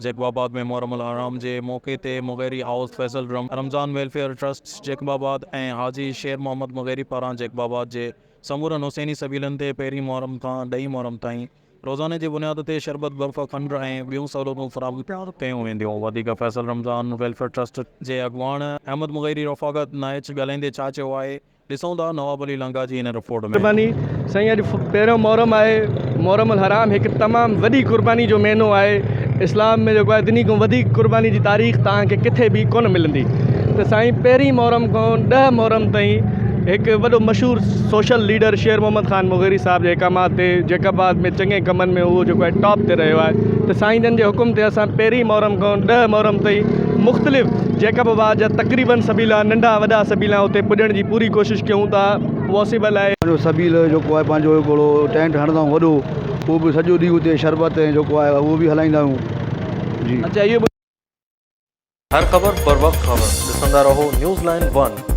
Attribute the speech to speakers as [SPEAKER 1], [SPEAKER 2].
[SPEAKER 1] Jacob آباد ۾ محرم الحرام جي موقعي تي Mugheri house Faisal Ramzan welfare trust Jacobabad ۽ Haji Sher Muhammad Mugheri پاران جيڪب آباد جي سمورن حسيني سبيلن تي پهرين محرم کان ڏهين محرم تائين روزاني جي بنياد تي شربت، برف، کنڊ ۽ ٻيون سهولتون فراهم ڪيون وينديون. وڌيڪ فيصل رمضان ويلفيئر ٽرسٽ جي اڳواڻ احمد مغيري رفاقت نائچ ڳالهائيندي ڇا چيو آهي ڏسون ٿا نواب علي لانگاهه جي هن رپورٽ ۾.
[SPEAKER 2] قرباني، سائين اڄ پهريون محرم آهي، محرم الحرام هڪ تمام وڏي قرباني جو مهينو آهي، اسلام ۾ جيڪو آهي دني کان وڌيڪ قرباني جي تاريخ توهان کي ڪٿي به ڪونه ملندي ته سائين پهرين محرم کان ڏهه محرم تائين هڪ وڏو مشهور سوشل ليڊر شير محمد خان مغيري صاحب جي احڪامات تي جيڪب آباد ۾ چڱي ڪمن ۾ اهو جيڪو آهي ٽاپ تي رهيو آهي ته سائين جن جي حڪم تي اسان پهرين محرم کان ڏهه محرم تائين مختلف جيڪب آباد جا تقريبن سبيلا ننڍا وڏا سبيلا اتي پڄڻ جي پوري ڪوشش ڪيون ٿا پاسيبل آهي.
[SPEAKER 3] پنهنجو سبيل جيڪو آهي پنهنجو هڪڙو ٽينٽ هڻندا آهيون وڏو اهو به سڄو ڏينهن اتي شربت ۽ جيڪو آهي اهو به هلائيندا آهيون جي.
[SPEAKER 1] اڇا اهو
[SPEAKER 4] هر خبر بروقت خبر ڏسندا رهو نيوز لائين ون.